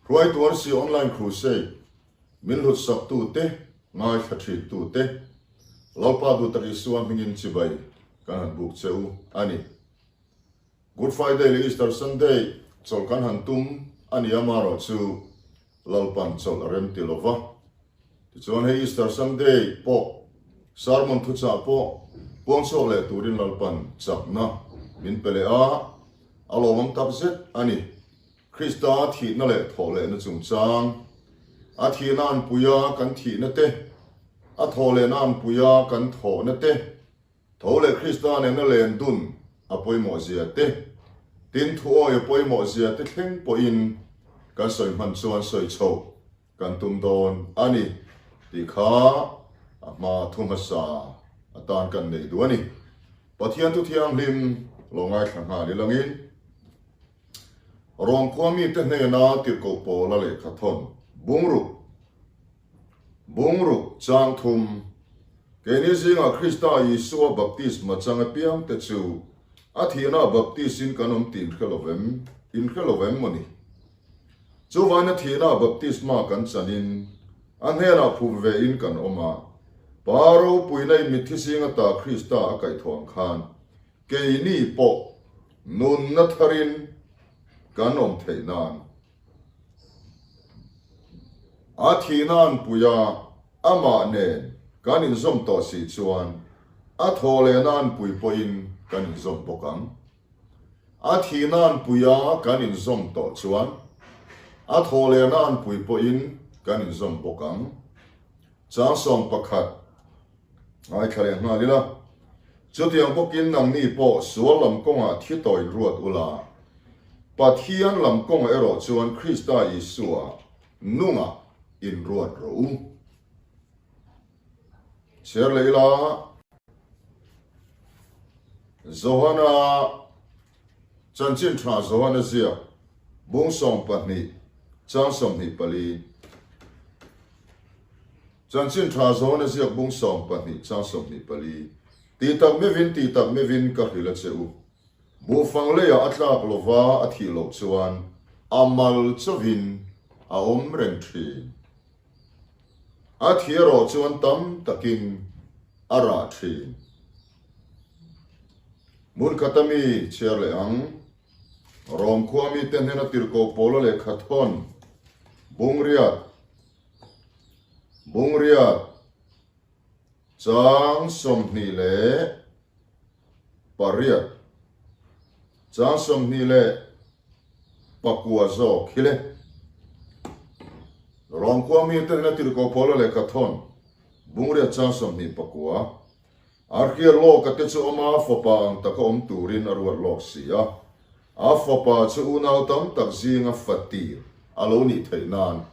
Hruaitu RC Online Crusade min hlutsaktute, ngaithla thintute, Lalpa duhtak Isua hmingin chibai kan han buk che u a ni. Good Friday leh Easter Sunday chawlh kan han tum a ni amarawh chu Lalpan chawlh a rem ti lova. Tichuan hei Easter Sunday pawh sermon thuchah pawh puang chhuak leh turin Lalpan chakna min pe leh a, a lawmawm tak zet a ni. Krista thihna leh thawhlehna chungchang, a thihna anpuia kan thihna te, a thawhlehna anpuia kan thawhna te, Tho leh Krista nena len dun a pawimawh zia te, tin thuawi a pawimawh zia te thleng pawhin kan sawi hman chuan sawi chhoh kan tum dawn a ni tih kha a hma thu hmasa atan kan nei duh a ni. Pathian thu thianghlim lo ngaithla nghal ilangin Rom khua mite hnena tirhkoh Paula lehkha thawn bungruk Bungruk chang thum, Keini zingah Krista Isua baptisma chang apiangte chu a thihna baptis-in kan awm tih inhre lo vem? Inhre lo vem maw ni? Chuvain a thihna baptisma kan chanin a hnenah phup vein kan awm a, Pa ropuina in mitthi zing ata Krista a kaihthawh ang khan keini pawh nunna tharin kan awm theih nan. A thihna an pui a, amah nen kan inzawm tawh si chuan a thaw lehna an pui pawhin kan inzawm bawk ang. A thihna an pui a kan inzawm tawh chuan a thaw lehna an pui pawhin kan inzawm bawk ang. Chang 11. Ngaithla leh nghal ila. Chutiang bawkin nangni pawh sual lam kawngah thi tawhin ruat ula, Pathian lam kawngah erawh chuan Krista Isua nungah inruat rawh u. Chhiar leh ila, Johana Chanchin Tha Johana ziak bung 12 chang 24. Chanchin tha zawn a ziak bung 12 chang 24, Tih tak mevin, tih tak mevin ka hrilh a che u. Buhfang leiah a tlak lova a thih loh chuan a mal chauhin a awm reng thin. A thih erawh chuan tam takin a rah thin. Hmun khata mi chhiar leh ang. Rom khua mite hnena tirhkoh Paula lehkha thawn bungriat. Bungriat chang 28 chang 29 zawk hi le. Rom khua mite hnena tirhkoh Paula lehkha thawn Bungriat chang 29. Arhia lawka te chu ama fapa ang taka awm turin a ruat lawk si a, a fapa chu unau tam tak zinga fatir a lo nih theih nan.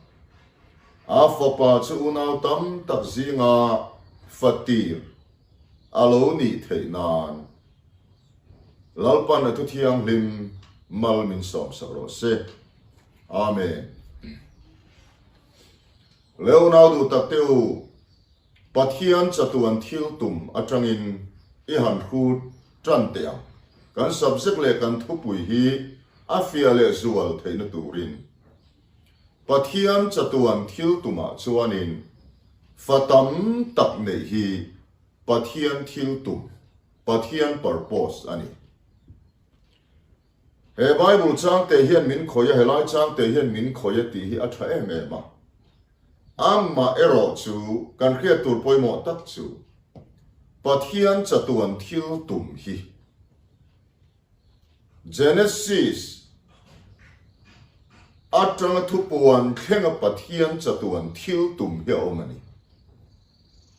A fapa chu unau tam tak zinga fatir a lo nih theih nan. Lalpan a thuthianghlim mal min sawmsak rawh se. Amen. Le unau duh tak te u, Pathian chatuan thil tum atangin i han hrut tan teh ang. Kan subject leh kan thupui hi a fiah leh zual theihna turin. Pathian chatuan thil tumah chuanin fa tam tak neih hi Pathian thil tum, Pathian purpose a ni. He Bible changte hian min khawih a, helai changte hian min khawih a tih hi a tha em em a. Amah erawh chu kan hriat tur pawimawh tak chu Pathian chatuan thil tum hi Genesis atanga thupuan thlenga Pathian chatuan thil tum hi a awm a ni.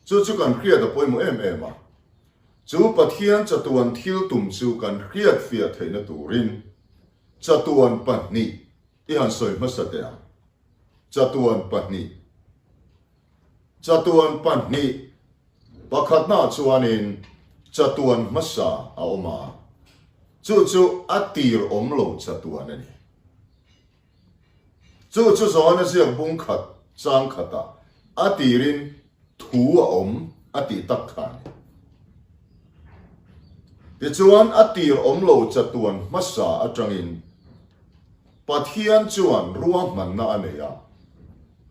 Chu chu kan hriat a pawimawh em em a. Chu Pathian chatuan thil tum chu kan hriat fiah theihna turin chatuan pahnih i han sawi hmasa teh ang. Chatuan pahnih. Chatuan pahnih pakhatnaah chuanin chatuan hmasa a awm a, chu chu a tir awm lo chatuan a ni. Chu chu zawn a ziak bung khat chang khatah a tirin thu a awm a tih tak kha a ni. Tichuan a tir awm lo chatuan hmasa atangin. Pathian chuan ruahmanna a nei a,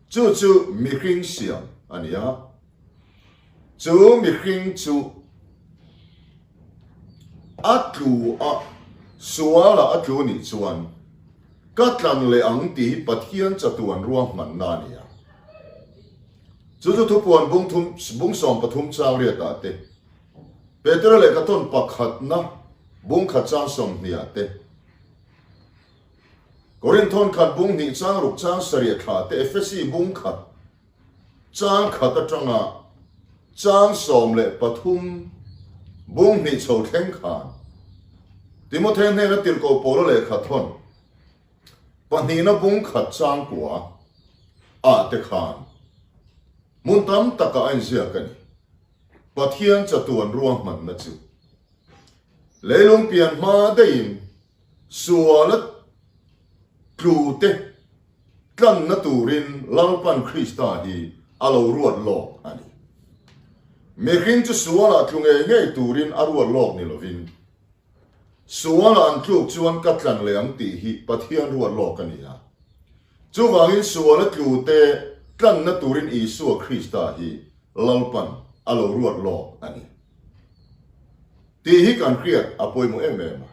chu chu mihring siam a ni a. Chu mihring chu a tlu a, sualah a tlu nih chuan ka tlan leh ang tih hi Pathian chatuan ruahmanna a ni a. Chu chu thupuan bung thum, bung 13 chang riatah te, Petera lehkha tawn pakhatna bung khat chang 20 ah te, Korinth khat bung hnih chang ruk chang sarih thla te, Efesi bung khat chang khat atanga chang 13 bung hnih chho thleng khan Timothea hnena tirhkoh Paula lehkha thawn pahnihna bung khat chang kua ah te khan hmun tam takah a inziak a ni. Pathian chatuan ruahmanna chu leilung pian hma daihin suala tlu te tlanna turin Lalpan Krista hi a lo ruat lawk a ni. Mihring chu sualah tlu ngei ngei turin a ruat lawk ni lovin, sualah an tluk chuan ka tlan leh ang tih hi Pathian ruat lawk a ni a. Chuvangin suala tlu te tlanna turin Isua Krista hi Lalpan a lo ruat lawk a ni. Tih hi kan hriat a pawimawh em em a.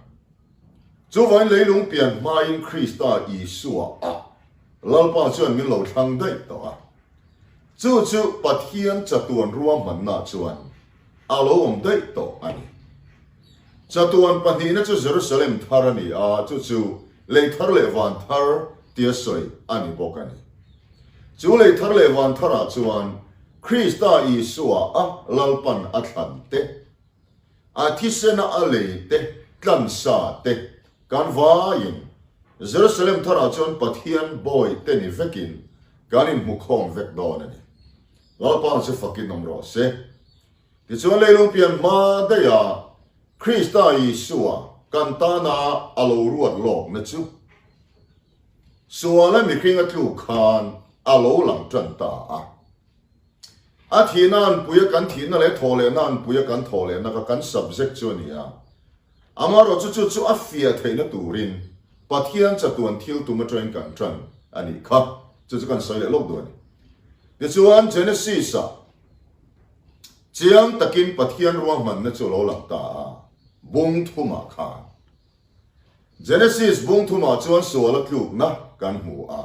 Chuvangin leilung pian hmain Krista Isua a Lalpa chuan min lo thlang daih tawh a. Chu chu Pathian chatuan ruahmanna chuan a lo awm daih tawh a ni. Chatuan pahnihna chu Jerusalem thar a ni a, chu chu lei thar leh van thar tia sawi a ni bawk a ni. Chu lei thar leh van tharah chuan Krista Isua a Lalpan a thlan te, a thisena a lei te, tlansa te kan vaiin Jerusalem tharah chuan Pathian bawi te ni vekin kan inhmukhawm vek dawn a ni. Lalpa chu fakin awm rawh se. Tichuan leilung pian hma daiha Krista Isua kan tana a lo ruat lawkna chu suala mihring a tluk khan a lo lang tan ta a. A thihna anpuia kan thihna leh thawhlehna anpuia kan thawhlehna kha kan subject chu a ni a. Amaherawhchu chu chu a fiah theihna turin Pathian chatuan thil tum atangin kan tan a nih kha. Chu chu kan sawi leh lawk duh a ni. Tichuan Genesis-ah Chiang takin Pathian ruahmanna chu a lo lang ta a, bung thumah khan. Genesis bung thumah chuan sual a tlukna kan hmu a.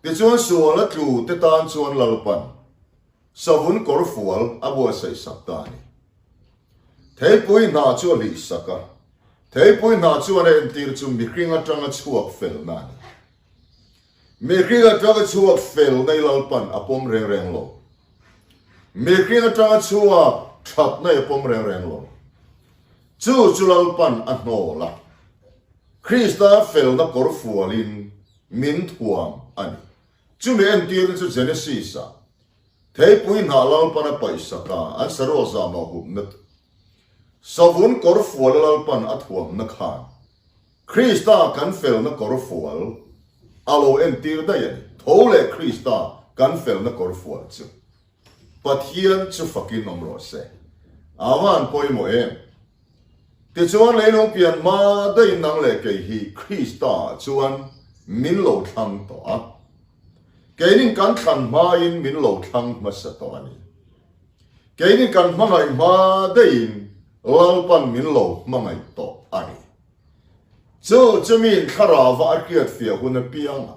Tichuan sual a tlu te tan chuan Lalpan savun kawr fual a buatsaih sak ta a ni. Theipui hnah chu a hlih sak a, theipui hnah chuan a entir chu mihring atanga chhuak felna a ni. Mihring atanga chhuak fel nei Lalpan a pawm reng reng lo. Mihring atanga chhuak that nei a pawm reng reng lo. Chu chu Lalpan a hnawl a, Krista felna kawr fualin min thuam a ni. Chumi entirna chu Genesis-ah theipui hnah Lalpan a paihsak a, an saruak zahmah hupna savun kawr fuala Lalpan a thuamna khan Krista kan felna kawr fual a lo entir daih a ni. Tho leh Krista kan felna kawr fual chu Pathian chu fakin awm rawh se. A van pawimawh em? Tichuan leilung pian hma daih nang leh kei hi Krista chuan min lo thlang tawh a. Keinin kan thlan hmain min lo thlang hmasa tawh a ni. Keinin kan hmangaih hma daihin Lalpan min lo hmangaih tawh a ni. Chu chu miin thlarauva a hriatfiah hun apiang a,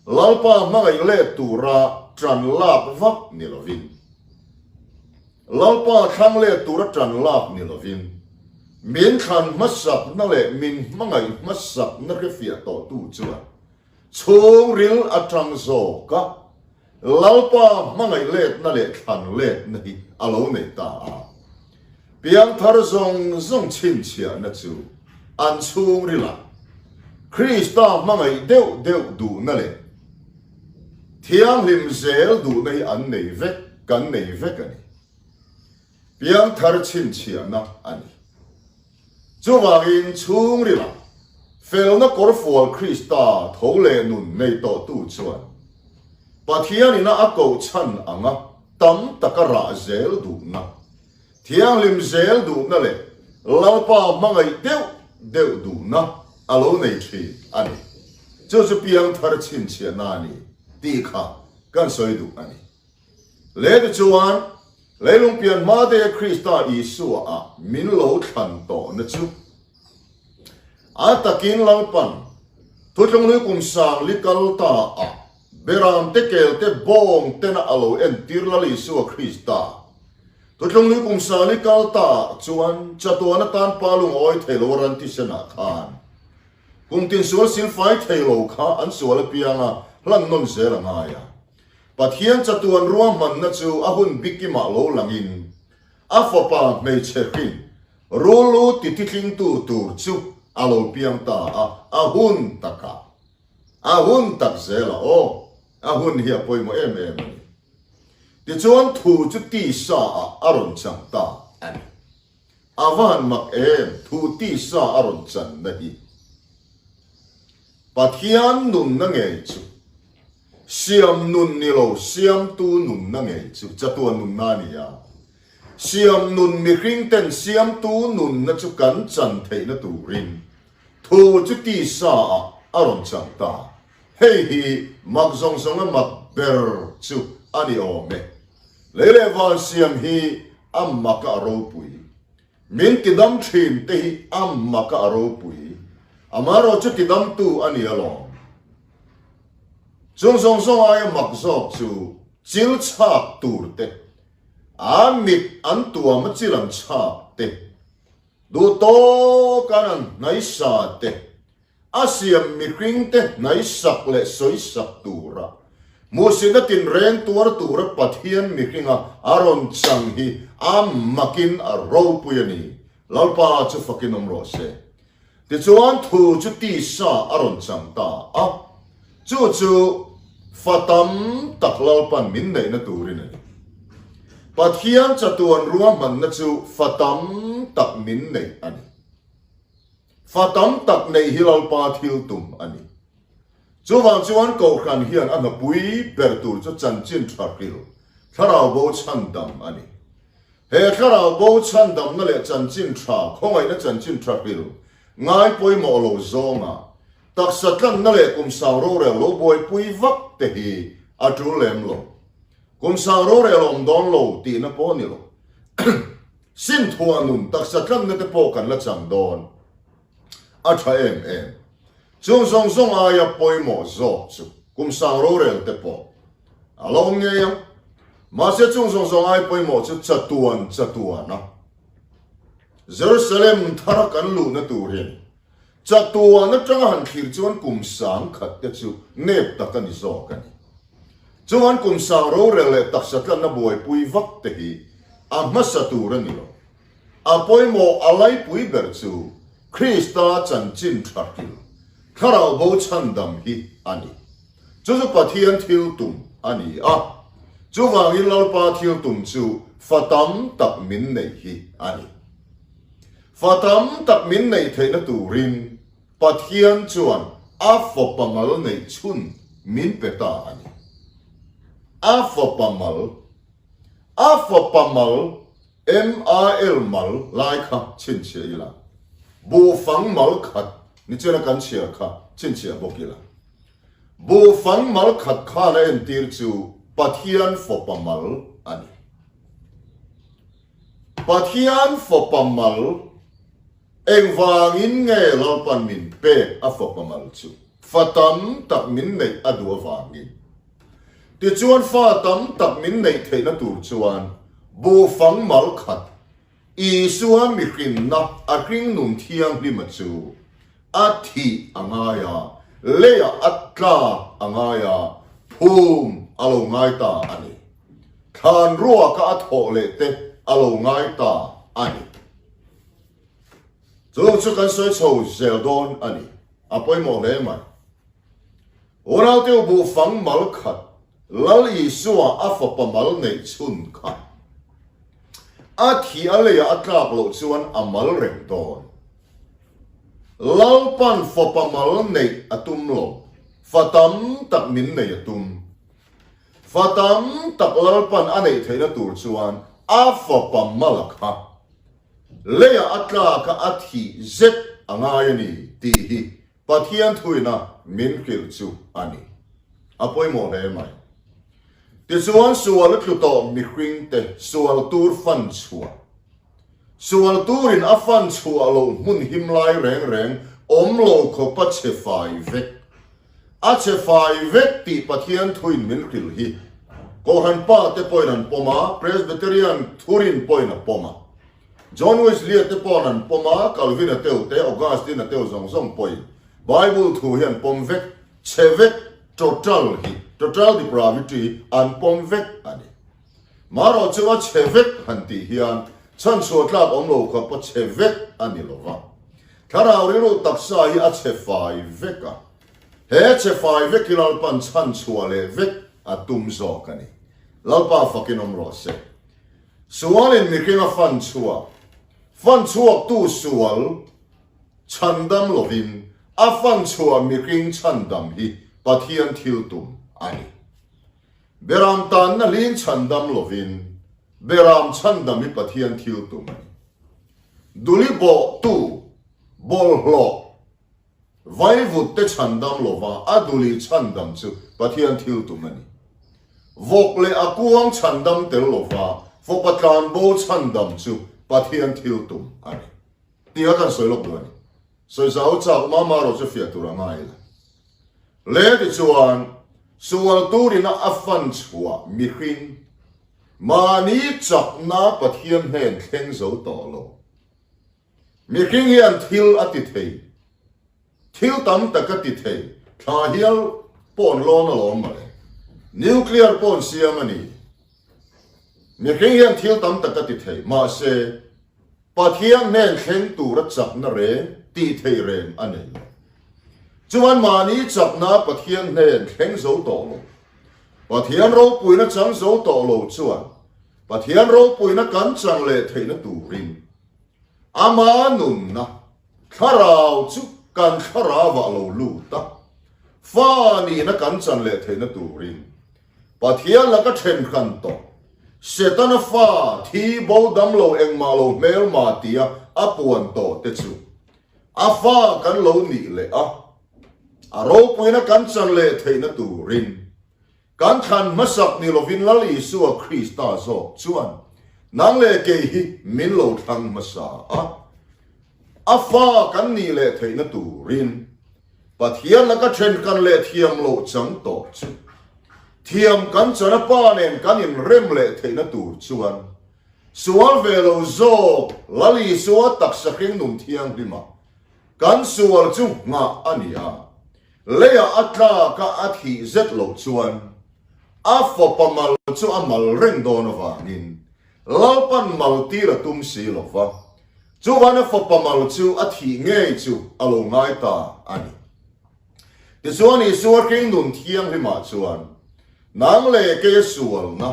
Lalpa hmangaih let tura ṭan lak vak ni lovin, Lalpa thlang let tura ṭan lak ni lovin, min thlan hmasakna leh min hmangaih hmasakna hrefiah tawhtu chuan chhungril aṭang zawk a, Lalpa hmangaih letna leh thlan letna hi a lo nei ta a. Piangthar zawng zawng chhinchhiahna chu an chhungrilah Krista hmangaih deuh deuh duhna leh thianghlim zel duhna hi an nei vek, kan nei vek a ni. Piangthar chhinchhiahna a ni. Chuvangin chhungrilah felna kawrfual Krista tho leh nun nei tawhtu chuan Pathianina a koh chhan anga tam taka rah zel duhna, thianghlim zel duhna leh Lalpa hmangaih deuh deuh duhna a lo nei thin a ni. Chu chu piangthar chhinchhiahna a ni tih kha kan sawi duh a ni. Leh tichuan, leilung pian hma te Krista Isua ah min lo thlan tawhna chu a takin Lalpan Thuthlunglui kum sang li kal ta ah Beram te kel te bawng tena a lo entir Lal Isua Krista Thuthlunglui kum sang li kal ta ah chuan chatuan atan pa lungawi thei lo ran thisen ah khan kum tin sual silfai thei lo kha an sual apianga hlan nawn zel a ngai a. Pathian chatuan ruahmanna chu a hun bikimah lo langin, a fapa hmeichhe hrin rulu tititlingtu tur chu a lo piang ta a, a hun takah, a hun tak zelah aw, a hun hi a pawimawh em em a ni. Tichuan thu chu tisa ah a rawn chang ta a ni. A va han mak em, thu tisa a rawn channa hi. Pathian nunna ngei chu Siam nun ni lo, siamtu nunna ngei chu chatuan nunna a ni a. Siam nun mihring ten siamtu nunna chu kan chan theihna turin thu chu tisa ah a rawn chang ta. Hei hi mak zawng zawnga mak ber chu a ni awm e. Lei leh van siam hi a maka a ropui. Min tidam thin te hi a maka a ropui. Amaherawh chu tidamtu a ni alawm. Chung zawng zawng aia mak zawk chu chil chhak tur te, a mit an tuam a chil an chhak te, duh tawk an an hnaisa te, A siam mihringte hnaisak leh sawisak tura hmuhsitna tinreng tuar tura Pathian mihringa a rawn chang hi a makin a ropui a ni. Lalpa chu fakin awm rawh se. Tichuan thu chu tisa a rawn chang ta a, chu chu fa tam tak Lalpan min neihna turin a ni. Pathian chatuan ruahmanna chu fa tam tak min neih a ni. Fa tam tak neih hi Lalpa thil tum a ni. Chuvang chuan Kohhran hian a hnapui ber tur chu chanchin tha hril, thlarau bo chhandam a ni. He thlarau bo chhandamna leh chanchin tha, khawngaihna chanchin tha hril ngai pawimawh lo zawnga taksa tlanna leh kum sang rorel lo buaipui vak te hi a tul lem lo. Kum sang rorel awm dawn lo tihna pawh ni lo. Sim thuah nun taksa tlanna te pawh kan la chang dawn. A tha em em. Chung zawng zawng aia pawimawh zawk chu kum sang rorel te pawh a la awm ngei ang. Mahse chung zawng zawng ai pawimawh chu chatuan chatuan a Jerusalem thara kan luhna turin chatuan atanga han thlir chuan kum sang khat te chu nep tak a ni zawk a ni. Chuan kum sang rorel leh taksa tlanna buaipui vak te hi a hmasa tur a ni lo. A pawimawh a laipui ber chu Krista chanchin tha hril, thlarau bo chhandam hi a ni. Chu chu Pathian thil tum a ni a, chuvangin Lalpa thil tum chu fa tam tak min neih hi a ni. Fa tam tak min neih theihna turin Pathian chuan a fapa mal neih chhun min pe ta a ni. A fapa mal, a fapa mal, M-A-L mal lai kha chhinchhiah ila, buhfang mal khat ni chena kan chhiar kha chhinchhiah bawk ila. Buhfang mal khat khan a entir chu Pathian fapa mal a ni. Pathian fapa mal Engvangin nge Lalpan min pek a fapa mal chu? Fa tam tak min neih a duh avangin. Tichuan fa tam tak min neih theihna tur chuan buhfang mal khat, Isua mihrinna a hringnun thianghlima chu a thih a ngai a, leiah a tlak a ngai a, phum a lo ngai ta a ni. Thlan ruaka a thawh leh te a lo ngai ta a ni. Chung chu kan sawi chho zel dawn a ni. A pawimawh hle mai. Unauteu buhfang mal khat Lal Isua a fapa mal neih chhun kha a thi a leiah a tlak loh chuan a mal reng dawn. Lalpan fapa mal neih a tum lo, fa tam tak min neih a tum. Fa tam tak Lalpan a neih theihna tur chuan a fapa mal a kha. Leiah a tlak a a thih zet a ngai a ni tih hi. Pathian thuina min hrilh chu a ni. A pawimawh hle mai. Tichuan sual a tlu tawh mihringte sual tur fan chhuah. Sual turin a fan chhuah loh hmun him lai reng reng awm lo khawp a chhe fai vek. A chhe fai vek tih Pathian thuin min hrilh hi Kohhran pa te pawhin an pawm a, Presbyterian thurin pawhin a pawm a. John Wesley-a te paw'n an pawm a, Calvin-a teu te, Augustine-a teu zawng zawng pawhin Bible thu hi an pawm vek, chhe vek, total hi, total depravity hi an pawm vek a ni. Marawh chu a chhe vek han tih hian chhanchhuah tlak awm lo khawp a chhe vek a ni lo va. Thlarau rilru taksa hi a chhe fai vek a. He chhe fai vek hi Lalpan chhanchhuah leh vek a tum zawk a ni. Lalpa fakin awm rawh se. Sualin mihring a fan chhuak, fan chhuaktu sual chhandam lovin a fan chhuah mihring chhandam hi Pathian thil tum a ni. Beram tanna ling chhandam lovin Beram chhandam hi Pathian thil tum a ni. Duli bawhtu, bawlhhlawh, vaivut te chhandam lova a duli chhandam chu Pathian thil tum a ni. Vawk leh a kuang chhandam tel lova fawpa tlanbo chhandam chu Pathian thil tum a ni. Tia kan sawi lawk duh a ni. Sawi zau chak mama erawh chu fiah tur a ngai la. Le tichuan, sual turina a fan chhuah mihring, mahni chakna Pathian hnen thleng zo tawh lo. Mihring hian thil a ti thei, thil tam tak a ti thei, thla hial pawn lawn alawm mawle. Nuclear pawn siam a ni. Mihring hian thil tam tak a ti thei, mahse, Pathian hnen thleng tura chakna reng tih theih reng a nei lo. Chuan mahni chakna Pathian hnen thleng zo tawh lo, Pathian ropuina chang zo tawh lo chuan Pathian ropuina kan chang leh theihna turin Ama nunna thlarau chu kan thlarauah lo lut a, fa nihna kan chan leh theihna turin Pathian laka then hran tawh. Setana fa thi bo dam lo engmah lo hmelma tia a puan tawh te chu a fa kan lo nih leh a, a ropuina kan chan leh theihna turin kan thlan hmasak ni lovin Lal Isua Krista zawk chuan nang leh kei hi min lo thlang hmasa a, a fa kan nih leh theihna turin Pathian laka then kan leh thiam loh chang tawh chu thiam kan chan a pa nen kan inrem leh theihna tur chuan sual ve lo zawk Lal Isua taksa hring nun thianghlima kan sual chu nghah a ni a, leiah a tlak a a thih zet loh chuan a fapa mal chu a mal reng dawn avangin Lalpan mal tir a tum si lo va, chuvan a fapa mal chu a thih ngei chu a lo ngai ta a ni. Tichuan Isua hring nun thianghlimah chuan nang leh kei a sualna,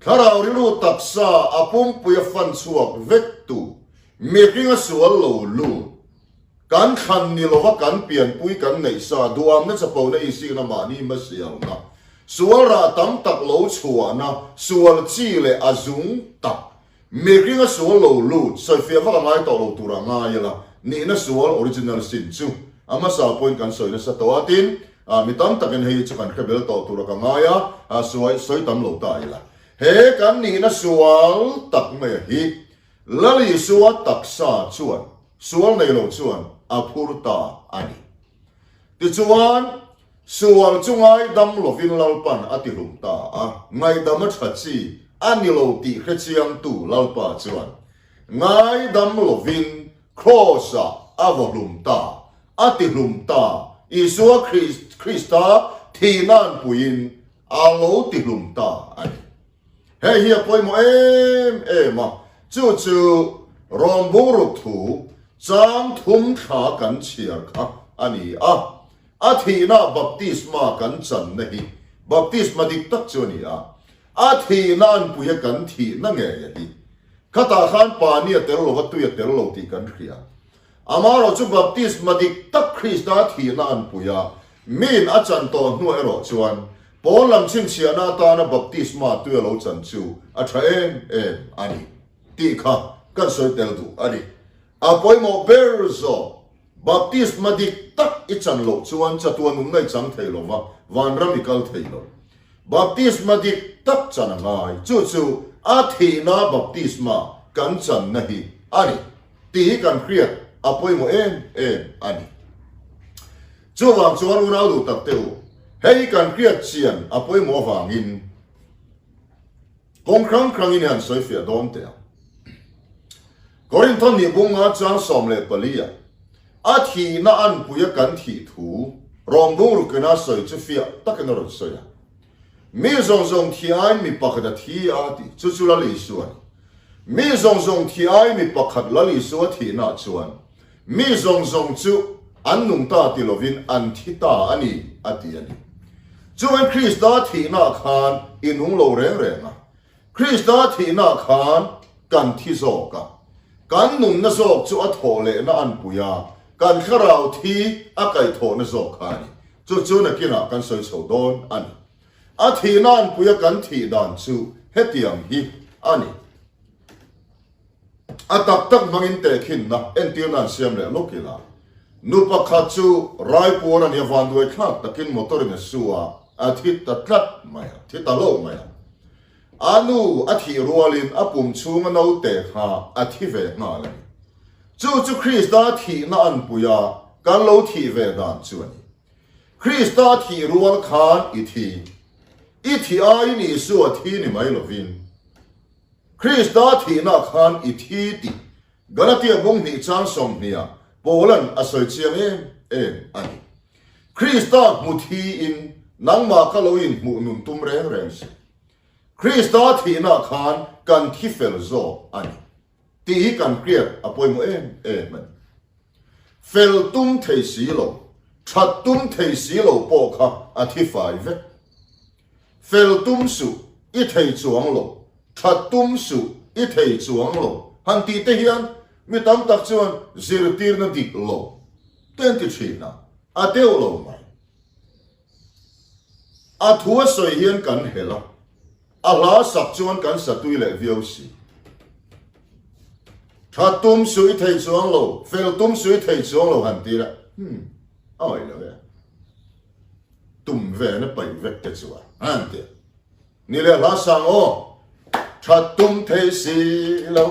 thlarau rilru taksa a pumpui a fan chhuak vek tu mihring a sual lo lut, Kan thlan ni lova kan pianpui kan neih sa duamna chapona isikna mahni hmasialna, sual rah tam tak lo chhuahna, sual chi leh a zung tak, mihringa sual lo lut, sawifiah vak a ngai tawh lo tura ngai ila, nihna sual, original sin, chu a hmasa pawhin kan sawi nasa tawh a, tin, mi tam takin hei chu kan hre bel tawh tura ka ngai a, sawi tam lo ta ila. He kan nihna sual tak maia hi Lal Isua taksa chuan sual nei lo chuan a phur ta a ni. Tichuan, sual chu ngaidam lovin Lalpan a tihlum ta a, ngaihdam a tha chi a ni lo tih hrechiangtu Lalpa chuan ngaidam lovin Kraws-ah a vawhlum ta, a tihlum ta, Isua Krista thihnan puiin a lo tihlum ta a ni. Hei hi a pawimawh em em a, chu chu Rawm bungruk thu chang thum thla kan chhiar kha a ni a. A thihna baptisma kan channa hi baptisma dik tak chu a ni a, a thihna anpuia kan thihna ngei a hi. Khatah khan pani a tel lova tui a tel lo tih kan hria. Amaherawh chu baptisma dik tak Krista thihna anpui a, miin a chan tawh hnuah erawh chuan pawn lam chhinchhiahna atana baptisma tui a lo chan chu a tha em em a ni tih kha kan sawi tel duh a ni. A pawimawh ber zawk. Baptisma dik tak i chan loh chuan chatuan nunna i chang thei lo va, vanram i kal thei lo. Baptisma dik tak chan a ngai. Chu chu a thihna baptisma kan channa hi a ni tih hi kan hriat a pawimawh em em a ni. Chuvang chuan unau duh tak te u, hei kan hriat chian a pawimawh avangin kawng hrang hrangin i han sawi fiah dawn teh ang. Korinthon nih bunga chang 14 ah a thihna anpuia kan thih thu Rom bungrukina sawi chu fiah takin a rawn sawi a. Mi zawng zawng thi aiin mi pakhat a thi a tih chu chu Lal Isua a ni. Mi zawng zawng thi aiin mi pakhat Lal Isua thihnaah chuan mi zawng zawng chu an nung ta ti lovin an thi ta a ni a ti a ni. Chuan Krista thihnaah khan i nung lo reng reng a. Krista thihnaah khan kan thi zawk a, kan nunna zawk chu a thawh lehna an pui a, kan thlarau thi a kaihthawhna zawk kha a ni. Chu chu nakinah kan sawi chho dawn a ni. A thihna an pui a kan thih dan chu hetiang hi a ni. A tak tak hmangin tehkhinna entirna an siam leh lawk ila, nu pakhat chu raipuar a nia vanduai thlak takin motor in a su a, a thi ta tlat mai a, thi ta lo mai a. A nu a thih rualin a pum chhunga naute kha a thi ve nghal a ni. Chu chu Krista thihna anpui a kan lo thih ve dan chu a ni. Krista thih rual khan i thi. I thih aiin Isua thi ni mai lovin, Krista thihna khan i thi tih Galatia bung hnih chang sawmhniah Paula'n a sawi chiang em em a ni. Krista hmu thiin nangmah ka lo inhmuh nun tum reng reng si. Krista thihna khan kan thi fel zawk a ni tih hi kan hriat a pawimawh em em a ni. Fel tum thei si lo, that tum thei si lo pawh kha a thi fai vek. Fel tum suh, i thei chuang lo, that tum suh, i thei chuang lo han tih te hian mi tam tak chuan zirtirna dik lo te an ti thin a, a deuh lo mai. A thu a sawi hian kan helh a, a hla sak chuan kan sa tui leh viau si. That tum suh i thei chuang lo, fel tum suh i thei chuang lo han ti la, hmm, a awih lo e. Tum ve na paih vek te chuan an ti a. Ni leh hla sang aw, that tum thei si lo,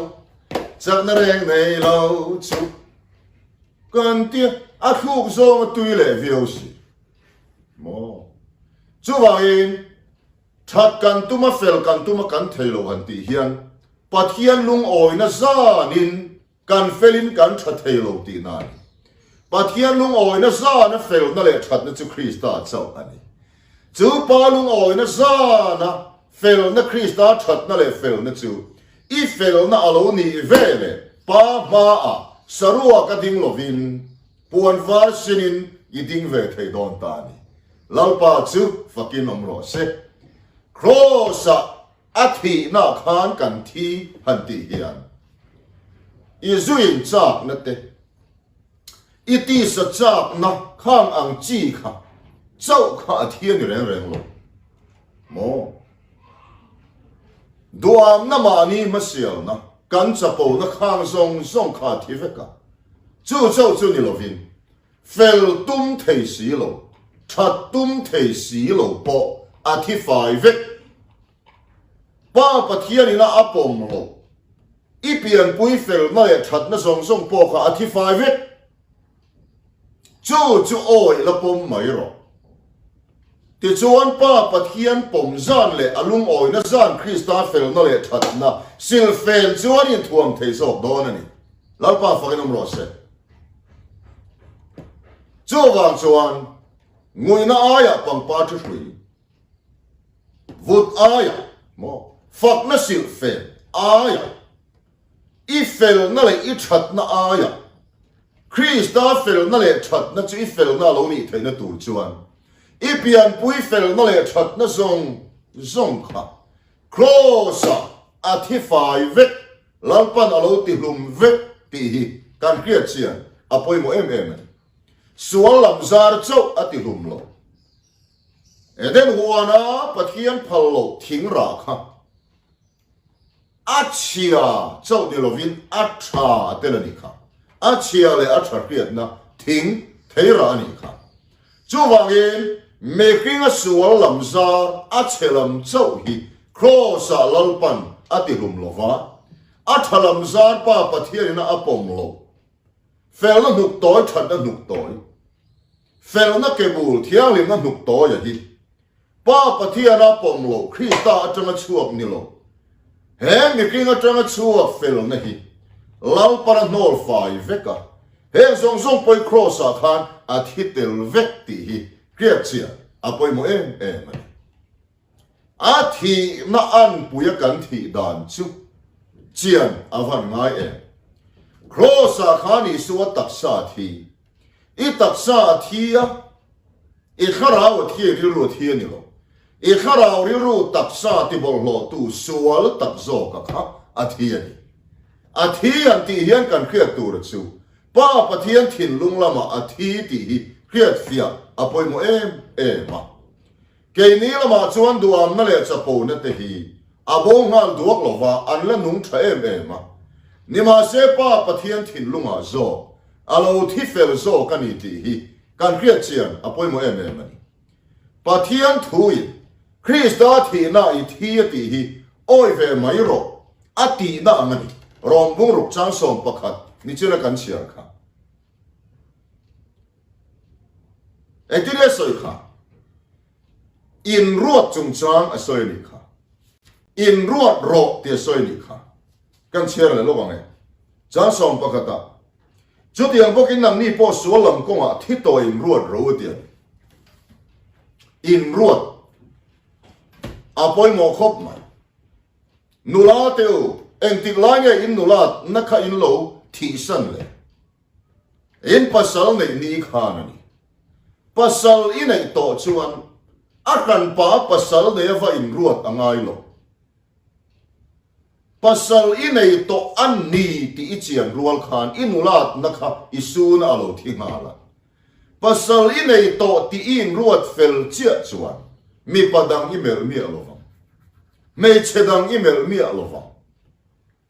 chakna reng nei lo chu kan ti a, a thluk zawng a tui leh viau si maw. Chuvangin that kan tum a fel kan tum a kan thei lo han tih hian Pathian lungawina zanin Kan felin kan tha thei lo tihna a ni. Pathian lungawina zana felna leh thatna chu Krista chauh a ni. Chu Pa lungawina zana felna Krista thatna leh felna chu i felna a lo nih ve leh Pa hmaah saruak a ding lovin puan var sinin i ding ve thei dawn ta a ni. Lalpa chu fakin awm rawh se. Kraws-ah A thihna khan kan thi han tih hian i zuin chakna te, i tisa chakna khang ang chi kha chauh kha a thi a ni reng reng lo maw? Duamna mahni hmasialna kan chapona khang zawng zawng kha a thi vek a, chu chauh chu ni lovin fel tum thei si lo, that tum thei si lo pawh a thi fai vek. Pa Pathian ina a pawm lo, i pianpui felna leh thatna zawng zawng pawh kha a thi fai vek. Chu chu awih la pawm mai rawh. Tichuan Pa Pathian pawm zan leh a lungawina zan Krista felna leh thatna silfen chuan inthuam thei zawk dawn a ni. Lalpa fakin awm rawh se. Chuvang chuan nguina aiah pangpar thu hrui, vut aiah maw fakna silhfen aiah, i felna leh i thatna aiah, Krista felna leh thatna chu i felna a lo nih theihna tur chuan i pianpui felna leh thatna zawng zawng kha Kraws-ah a thi fai vek. Lalpan a lo ti hlum vek tih hi kan hriat chian a pawimawh em em a ni. Sual lam zar chauh a ti hlum lo. Eden huana Pathian phal loh thing rah kha a chhia chauh ni lovin a tha a tel a nih kha. A chhia leh a tha hriatna. Thing, theirah a nih kha. Chuvangin, mihringa sual lam zar a chhe lam chauh hi Kraws-ah Lalpan a tihlum lo va, a tha lam zar Pa Pathianina a pawm lo. Felna hnuk tawi thatna hnuk tawi. Felna ke bul thianghlimna hnuk tawi a hi. Pa Pathiana pawm lo Krista atanga chhuak ni lo. He mihring atanga chhuak felna hi Lalpana hnawl fai vek a, heng zawng zawng pawi Kraws-ah khan a thi tel vek tih hi hriat chiah a pawimawh em em a ni. A thihna anpuia kan thih dan chu chian a van ngai em. Kraws-ah khan Isua taksa a thi. I taksa a thi a, i thlarau a thi, i rilru a thi a ni lo. I thlarau rilru taksa tibawlhhlawhtu sual tak zawka kha a thi a ni. A thi han tih hian kan hriat tur chu Pa Pathian thinlung lamah a thi tih hi hriatfiah a pawimawh em em a. Keini lamah chuan duamna leh chapona te hi a bo nghal duak lo va, an la nung tha em em a. Nimahse Pa Pathian thinlungah zawk a lo thi fel zawk a ni tih hi kan hriat chian a pawimawh em em a ni. Pathian thuin Krista thihna i thi a tih hi awi ve mai rawh a tihna ang a ni. Rawng bungruk chang 11 nichina kan chhiar kha. Engtin nge sawi kha? Inruat chungchang a sawi a nih kha. Inruat rawh tih a sawi a nih kha. Kan chhiar leh lawk ang e. Chang 11 ah, Chutiang bawkin nangni pawh sual lam kawngah thi tawh inruat ro a ti a ni. Inruat a pawimawh khawp mai. Nula te u, engtik lai nge in nula na kha in lo thihsan le? In pasal neih ni khan a ni. Pasal i neih tawh chuan a hranpa pasal nei a va inruat a ngai lo. Pasal i nei tawh a ni tih i chian rual khan i nulatna kha i suna a lo thi nghal a. Pasal i nei tawh tih i inruat fel chiah chuan mipa dang i melh miah lo vang. Hmeichhe dang i melh miah lo vang.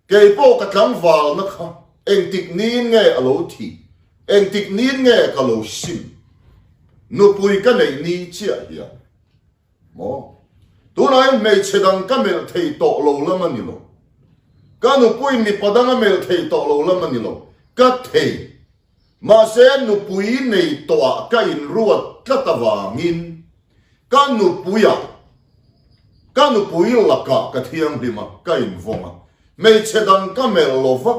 Kei pawh ka tlangvalna kha engtik nin nge a lo thih, engtik nin nge ka lo sim? Nupui ka neih ni chiah hian maw? Tunah hian hmeichhe dang ka melh thei tawh lo lam a ni lo. Ka nupuiin mipa dang a melh thei tawh lo lam a ni lo. Ka thei. Mahse, nupui nei tawhah ka inruat tlat avangin ka nupuiah, ka nupui lakah ka thianghlim a, ka invawng a, hmeichhe dang ka melh lo va,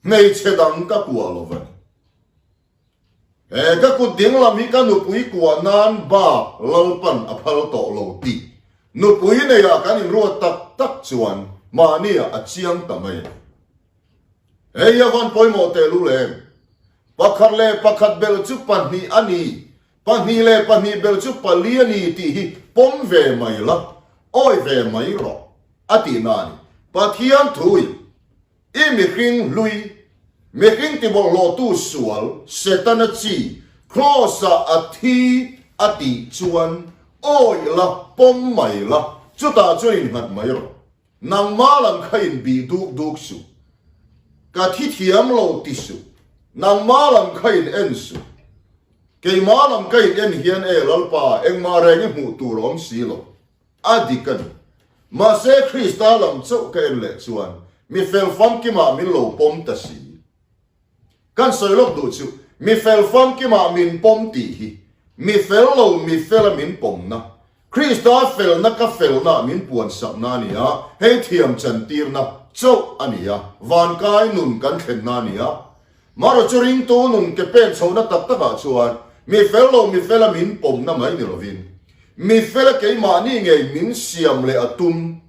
hmeichhe dang ka kuah lo va ni. He ka kut dinglam hi ka nupui kuah nan bak Lalpan a phal tawh lo tih nupui neiah kan inruat tak tak chuan mahniah a chiang ta mai a ni. Hei a van pawimawh tehlul em? Pakhat leh pakhat belh chu pahnih a ni, pahnih leh pahnih belh chu pali a ni tih hi pawm ve mai la, awi ve mai rawh a tihna a ni. Pathian thuin i mihring hlui, mihring tibawlhhlawhtu sual, Setana chi, Kraws-ah a thi a tih chuan awi la, pawm mai la, chutah chuan innghat mai rawh. Nangmah lam kha in bih duk duk suh. Ka thi thiam lo ti suh. Nangmah lam kha in en suh. Keimah lam ka in en hian e Lalpa, engmah reng i hmuh tur a awm si lo. A dik a ni. Mahse Krista lam chauh ka en leh chuan mi fel famkimah min lo pawm ta si. Kan sawi lawk duh chu mi fel famkimah min pawm tih hi mi fel lo mi fela min pawmna, Krista felna ka felna min puansakna a ni a, hei thiam chantirna chauh a ni a, vankai nun kan thlenna a ni a. Marawh chu ringtu nun ke pen chhohna tak takah chuan mi fel lo mi fela min pawmna mai ni lovin mi fela keimahni ngei min siam leh a tum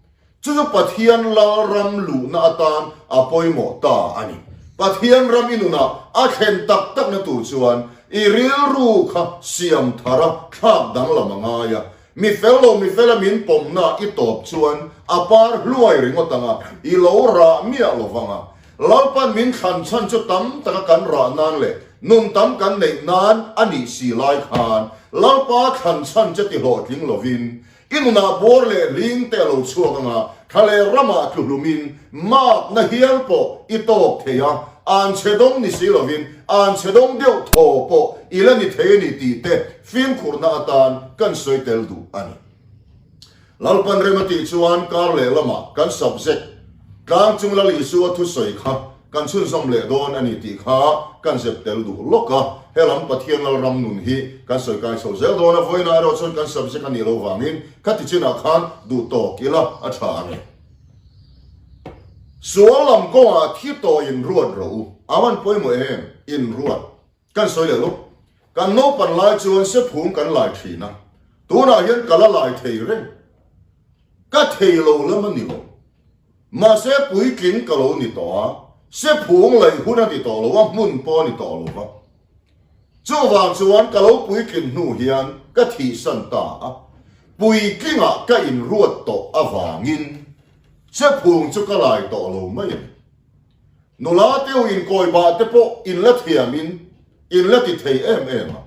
Chu chu Pathian lal ram luhna atan a pawimawh ta a ni. Pathian ram i nunah a thlen tak takna tur chuan i rilru kha siam thar a thlak danglam a ngai a. Mi fel lo mi fela min pawmna i tawp chuan a par hluai ringawt ang a, i lo rah miah lo vang a. Lalpan min thlan chhan chu tam taka kan rah nan leh nun tam kan neih nan a nih si lai khan Lalpa thlan chhan che ti hlawhtling lovin I nunah bawr leh hling te a lo chhuak ang a, thla leh ramah tlu hlumin makna hial pawh i tawk thei a. Anchhe dawng ni si lovin anchhe dawng deuh thaw pawh i la ni thei a ni tih te fimkhurna atan kan sawi tel duh a ni. Lalpan rem a tih chuan kar leh lamah kan subject tlang chung Lal Isua thusawi kha kan chhunzawm leh dawn a ni tih kha kan zep tel duh lawk a, helam Pathian Lalram nun hi kan sawi kai chho zel dawn a, vawiinah erawh chuan kan subject a nih loh vangin khati chinah khan duh tawk ila a tha ang e. Sual lam kawngah thi tawh in ruat rawh u, a van pawimawh em? In ruat. Kan sawi leh lawk. Kan naupan lai chuan sephung kan lai thin a, tunah hian ka la lai thei reng. Ka thei lo lam a ni lo. Mahse puitling ka lo ni tawh a, sephung laih hun a ni tawh lo a, hmun pawh a ni tawh lo va. Chuvang chuan ka lo puitlin hnu hian ka thihsan ta a, puitlingah ka inruat tawh avangin sephung chu ka lai tawh lo mai a ni. Nula teu inkawi bah te pawh inla thiamin inla ti thei em em a,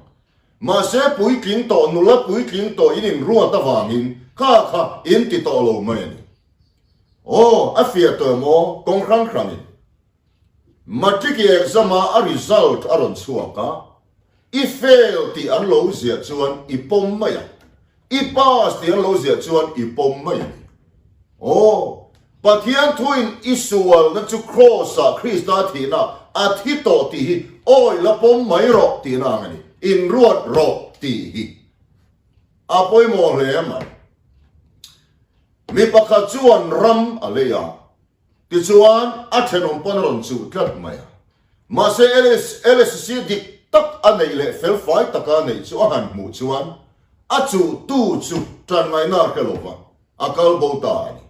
mahse puitling tawh nula puitling tawh in inruat avangin kha kha in ti tawh lo mai a ni. Aw, a fiah tawh em aw, kawng hrang hrangin. Matric exam a a result a rawn chhuak a, i fail tih an lo ziah chuan i pawm mai a, i pass tih an lo ziah chuan i pawm mai a ni. Aw, Pathian thuin i sualna chu Kraws ah Krista thihna a thi tawh tih hi awi la pawm mai rawh tihna ang a ni, inruat rawh tih hi a pawimawh hle mai. Mi pakhat chuan ram a lei a. Tichuan, a thenawm pawn a rawn chuh tlat mai a. Mahse, LSC dik tak a neih leh felfai taka a neih chu a han hmuh chuan a chuhtu chu tan ngaihna a hre lo va, a kal bo ta a ni.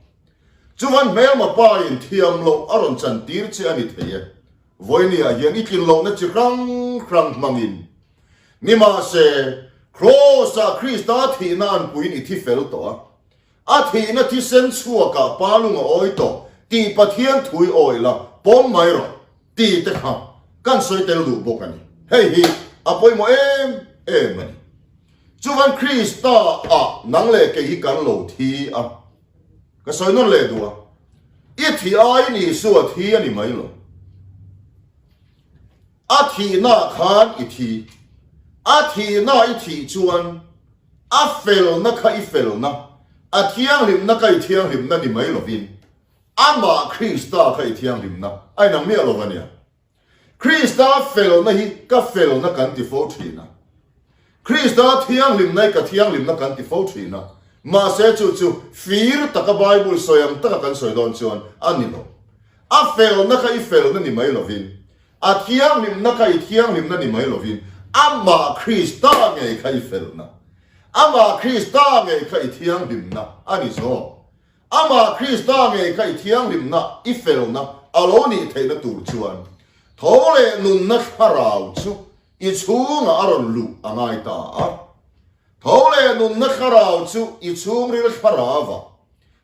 Chuvan hmelma pain thiam loh a rawn chantir che a ni thei e. Vawinia hian i tlin lohna chi hrang hrang hmangin. Nimahse, Kraws-ah Krista thihna anpuiin i thi fel tawh a. A thihna thisen chhuakah pa lung a awi tawh tih Pathian thui awi la pawm mai rawh ti te kha kan sawi tel duh bawk a ni. Hei hi a pawimawh em em a ni. Chuvan Krista ah nang leh kei hi kan lo thi a, ka sawi nawn leh duh a, i thih aiin Isua thi a ni mai lo. A thihna khan i thi. A thihna i thih chuan A felna kha i felna, a thianghlimna kha i thianghlimna ni mai lovin, Amah Krista kha i thianghlimna a inang miah lo a nia. Krista felna hi ka felna kan ti fo thin a, Krista thianghlimna hi ka thianghlimna kan ti fo thin a, mahse chu chu fir taka Bible sawi ang taka kan sawi dawn chuan a ni lo. A felna kha i felna ni mai lovin, A thianghlimna kha i thianghlimna ni mai lovin, Amah Krista ngei kha i felna, Amah Krista ngei kha i thianghlimna a ni zawk. Amah Krista ngei kha i thianghlimna, i felna a lo nih theihna tur chuan tho leh nunna thlarau chu i chhungah a rawn luh a ngai ta a. Tho leh nunna thlarau chu i chhungril thlarauah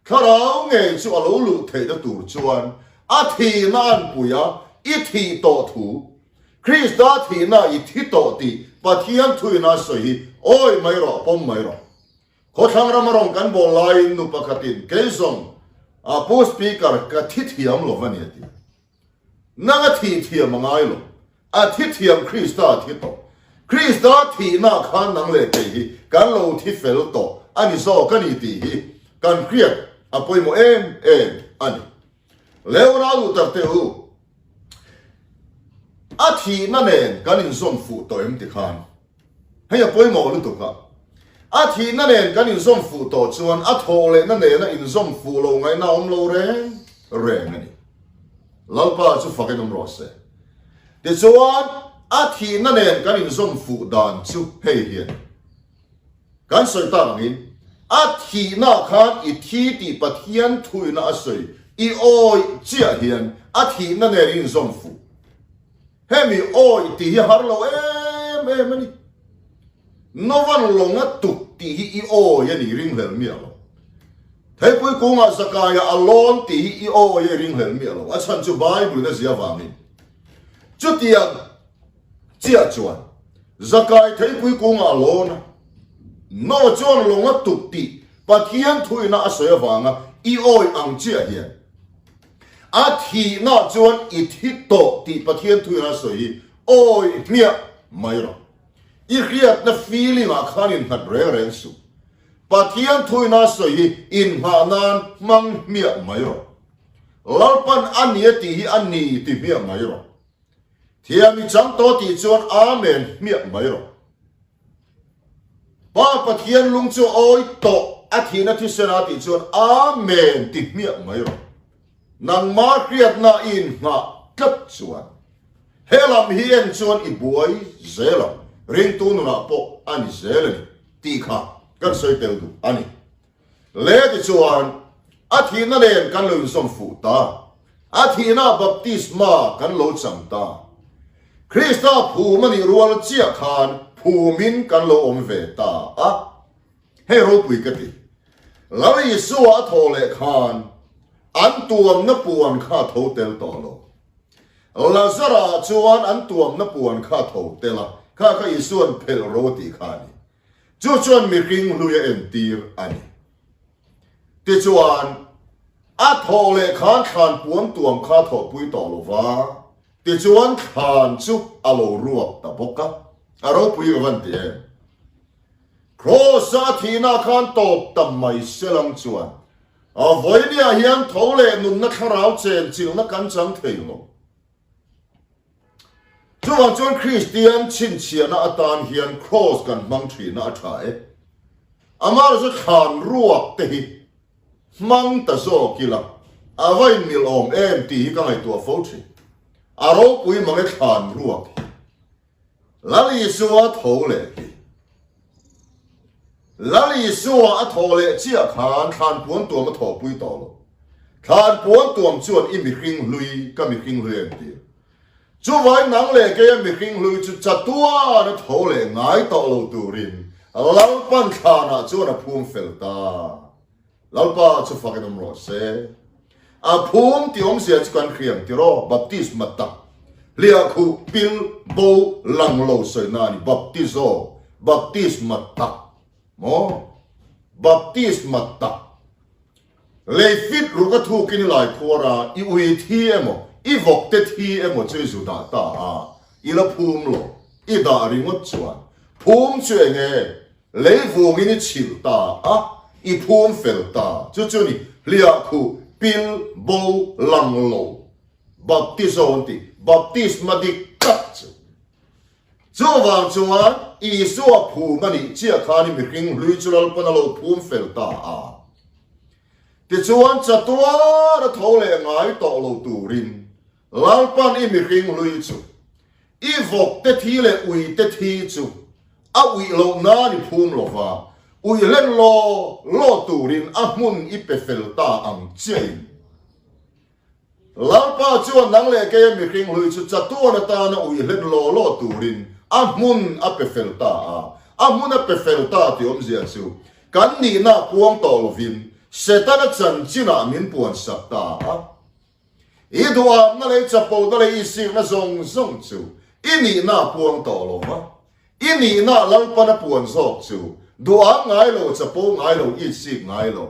Thlarau ngei chu a lo luh theihna tur chuan a thihna an pui a, i thih tawh thu, Krista thihna i thi tawh tih Pathian thuina a sawi hi awi mai rawh, pawm mai rawh. Khawthlang rama rawn kan bawl laiin nu pakhatin kei zawng a Pu Speaker ka thi thiam lo va ni a ti. Nang a thih thiam a ngai lo. A thi thiam Krista a thi tawh. Krista thihna khan nang leh kei hi kan lo thi fel tawh a ni zawk a ni tih hi kan hriat a pawimawh em em a ni. Leona luh tak teh u. A thihna nen kan inzawm fuh tawh em ti khan hei a pawimawh lutuk a. A thihna nen kan inzawm fuh tawh chuan a thawh lehna nena inzawm fuh lo ngaihna a awm lo reng reng a ni. Lalpa chu fakin awm rawh se. Tichuan, a thihna nen kan inzawm fuh dan chu hei hi a ni. Kan sawi tak angin, a thihna khan i thi tih Pathian thuina a sawi i awih chiah hian a thihna nen i inzawm fuh. Hemi awih tih hi a har lo em em a ni. Novan lawng a tuk tih hi i awi a ni ringhlel miah lo. Theipui kungah Zakaia a lawn tih hi i awi a i ringhlel miah lo. A chhan chu Bible in a zia vangin. Chutiang chiah chuan Zakai theipui kungah a lawn a, Noah chuan lawng a tuk tih Pathian thuina a sawi avanga i awi ang chiah hian. A thihna chuan i thi tawh tih Pathian thuin a sawi hi awi hmiah mai rawh. I hriatna feeling ah khan innghat reng reng suh. Pathian thuin a sawi hi inngah nan hmang hmiah mai rawh. Lalpan a ni a tih hi a ni ti hmiah mai rawh. Thiam i chang tawh tih chuan Amen hmiah mai rawh. Pa Pathian lung chu awi tawh a thihna thisen a tih chuan Amen ti hmiah mai rawh. Nangmah hriatna i inngah tlat chuan he lam hi en chuan i buai zel ang, ringtu nunah pawh a ni zel a ni tih kha kan sawi tel duh a ni. Le tichuan a thihna nen kan lo inzawm fuh ta, a thihna baptisma kan lo chang ta. Krista phum a nih rual chiah khan phumin kan lo awm ve ta a. Hei ropui ka ti. Lal Isua a thawh leh khan an tuamna puan kha a tho tel tawh lo. Lazara chuan an tuamna puan kha a tho tel a, kha kha Isua'n phelh ro a tih kha a ni. Chu chuan mihring hlui a entir a ni. Tichuan, a thawh leh khan thlan puan tuam kha a thawhpui tawh lo va, tichuan thlan chu a lo ruak ta bawk a. A ropui ka van ti em? Kraws-a thihna khan tawp ta mai selang chuan a vawinia hian tho leh nunna thlarau chen chilhna kan chang thei lo. Chuvang chuan Kristian chhinchhiahna atan hian Kraws kan hmang thihna a tha e. Amaherawhchu thlan ruak te hi hmang ta zawk ila a va inmilh awm em tih hi ka ngaihtuah fo thin. A ropui mange thlan ruak hi. Lal Isua tho leh hi. Lal Isua a tho leh chiah khan thlan puan tuam a thawhpui tawh lo. Thlan puan tuam chuan i mihring hlui ka mihring hlui a entir. Chuvai nang leh keia mihring hlui chu chatuan a tho leh ngai tawh lo turin Lalpan thlanah chuan a phum fel ta. Lalpa chu fak in awm rawh se. A phum tih awmzia chu kan hriam tiraw, baptisma tak, hliahkhuh, pil, bo, lang lo sawina a ni, baptizo, baptisma tak, maw? Baptisma tak. Lei fit ruk a thukin i lai khuar a, i ui thi emaw, i vawk te thi emaw chu i zu dah ta a, i la phum lo, i dah ringawt chuan phum chu eng nge? Lei vungin i chhilh ta a, i phum fel ta. Chu chu ni, hliahkhuh, pil, bo, lang lo, baptizo an ti, baptisma dik tak chu. Chuvang chuan Isua phum a nih chiah khan i mihring hlui chu Lalpan a lo phum fel ta a. Tichuan chatuar a tho leh ngai tawh lo turin Lalpan i mihring hlui chu, i vawk te thi leh ui te thi chu a uih loh nan i phum lo va, ui hlen law law turin a hmun i pe fel ta ang chiahin. Lalpa chuan nang leh keia mihring hlui chu chatuan atana ui hlen law law turin a hmun a pe fel ta a. A hmun a pe fel ta tih awmzia chu kan nihna puang tawh lovin Setana chanchinah min puansak ta a. I duhamna leh i chapona leh i sikna zawng zawng chu i nihna a puang tawh lo va, i nihna Lalpan a puan zawk chu duham ngai lo, chapo ngai lo, i sik ngai lo.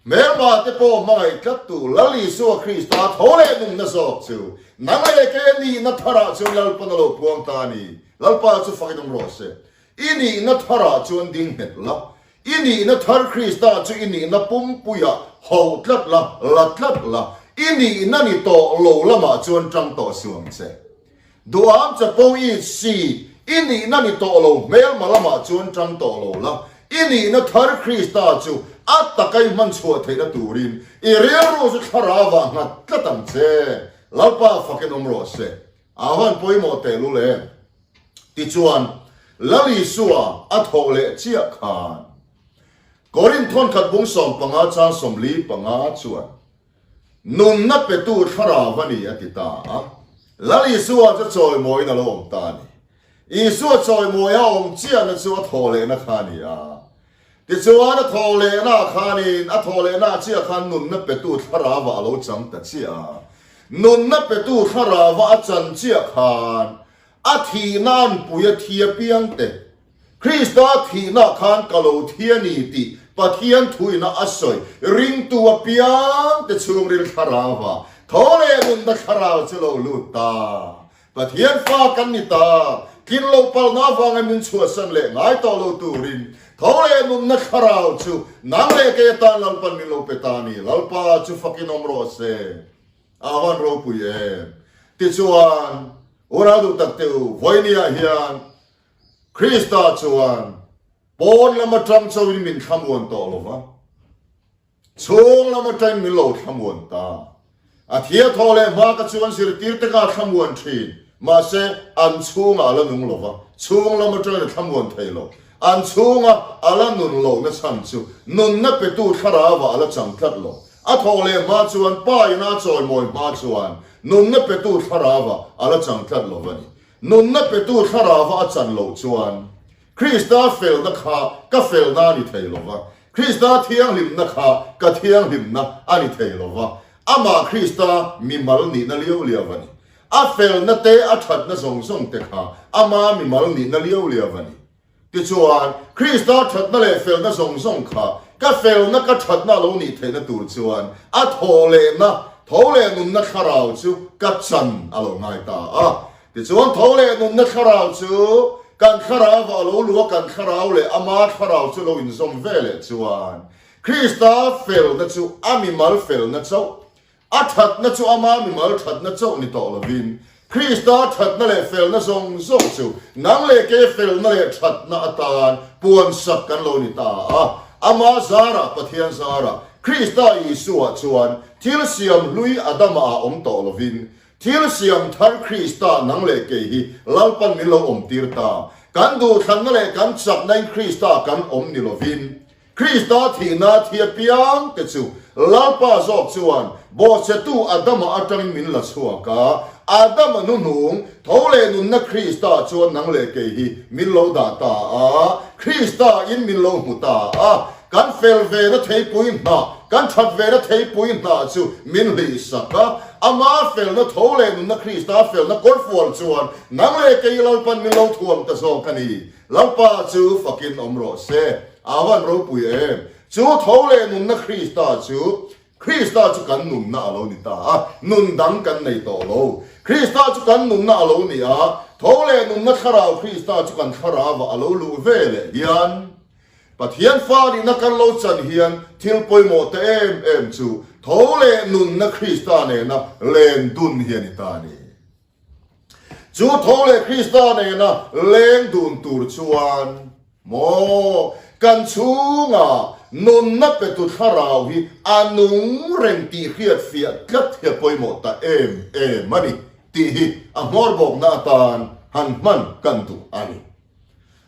Hmelma te pawh hmangaih tlattu Lal Isua Krista tho leh nunna zawk chu nang leh ke nihna tharah chuan Lalpan a lo puang ta a ni. Lalpa chu fakin awm rawh se. I nihna tharah chuan ding nghet la, i nihna thar Krista chu i nihna pumpuiah ho tlat la, la tlat la, i nihna ni tawh lo lamah chuan tang tawh suh ang che. Duham chapo i si, i nihna ni tawh lo hmelma lamah chuan tang tawh lo la, i nihna thar Krista chu a taka i hman chhuah theihna turin i rilru chu thlarauah nghat tlat ang che. Lalpa fakin awm rawh se. A van pawimawh tehlul em? Tichuan, Lal Isua a thawh leh chiah khan Korinth thawnkhat bung 15 chang 45 chuan, Nunna petu thlarau a ni a ti ta a. Lal Isua chu chawimawiin a lo awm ta a ni. Isua chawimawi a awm chiahna chu a thawh lehna kha a ni a. Tichuan a thawh lehna khanin a thawh lehna chiah khan nunna petu thlarauah a lo chang ta chiah a. Nunna petu thlarauah a chan chiah khan a thihna an pui a thi apiang te, Krista thihna khan ka lo thi a ni tih. Pathian thuina a sawi ringtu apiangte chhungril thlarauva tho leh nunna thlarau chu lo lut ta. Pathian fa kan ni ta, tlin lo palna avanga min chhuahsan leh ngai tawh lo turin tho leh nunna thlarau chu nang leh kei atan Lalpan min lo pe ta a ni. Lalpa chu fakin awm rawh se. A van ropui em. Tichuan, unau duh tak te u, vawinia hian Krista chuan pawn lam atang chauhin min thlamuan tawh lo va, chhung lam atangin min lo thlamuan ta. A thia thaw leh hma ka chuan zirtirte ka thlamuan thin, mahse an chhungah a la nung lo va, chhung lam atangin a thlamuan thei lo. An chhunga a la nun lohna chhan chu nunna petu thlarauah a la chang tlat lo. A thawh leh hma chuan Pa ina chawimawi hma chuan nunna petu thlarauah a la chang tlat lo va ni. Nunna petu thlarauva a chan loh chuan Krista felna kha ka felna a ni thei lo va, Krista thianghlimna kha ka thianghlimna a ni thei lo va, amah Krista mimal nihna liau liau a ni. A felna te, a thatna zawng zawng te kha ama mimal nihna liau liau a ni. Tichuan, Krista thatna leh felna zawng zawng kha ka felna ka thatna a lo nih theihna tur chuan a thawhlehna, tho leh nunna thlarau chu ka chan a lo ngai ta a. Tichuan, tho leh nunna thlarau chu kan thlarauah a lo luh a, kan thlarau leh ama thlarau chu lo inzawm ve leh chuan Krista felna chu a mimal felna chauh A thatna chu ama mimal thatna chauh ni tawh lovin, Krista thatna leh felna zawng zawng chu nang leh kei felna leh thatna atan puansak kan lo ni ta a. Ama zarah, Pathian zarah, Krista Isua chuan thil siam hlui Adama ah awm tawh lovin, thil siam thar Krista nang leh kei hi Lalpan min lo awmtir ta. Kan duhthlanna leh kan chakna in Krista kan awm ni lovin, Krista thihna thi apiang te chu Lalpa zawk chuan bawhchhetu Adama atangin min la chhuak a, Adama hnuhnung tho leh nunna Krista chuan nang leh kei hi min lo dah ta a, Krista in min lo hmu ta a, kan fel ve na theipui hnah, kan that ve na theipui hnah chu min hlihsak a, ama felna tho leh nunna Krista felna kawrfual chuan nang leh kei Lalpan min lo thuam ta zawk a ni. Lalpa chu fakin awm rawh se. A van ropui em! Chu tho leh nunna Krista chu, Krista chu kan nunna a lo ni ta a, nun dang kan nei tawh lo. Krista chu kan nunna a lo ni a, tho leh nunna thlarau Krista chu kan thlarauah a lo luh ve leh hian, Pathian fa nihna kan lo chan hian thil pawimawh te em em chu tho leh nunna Krista nena len dun hi a ni ta a ni. Chu tho leh Krista nena leng dun tur chuan maw kan chhunga nunna petu thlarau hi a nung reng tih hriat fiah tlat hi a pawimawh ta em em a ni tih hi a hmawr bawkna atan han hman kan duh a ni.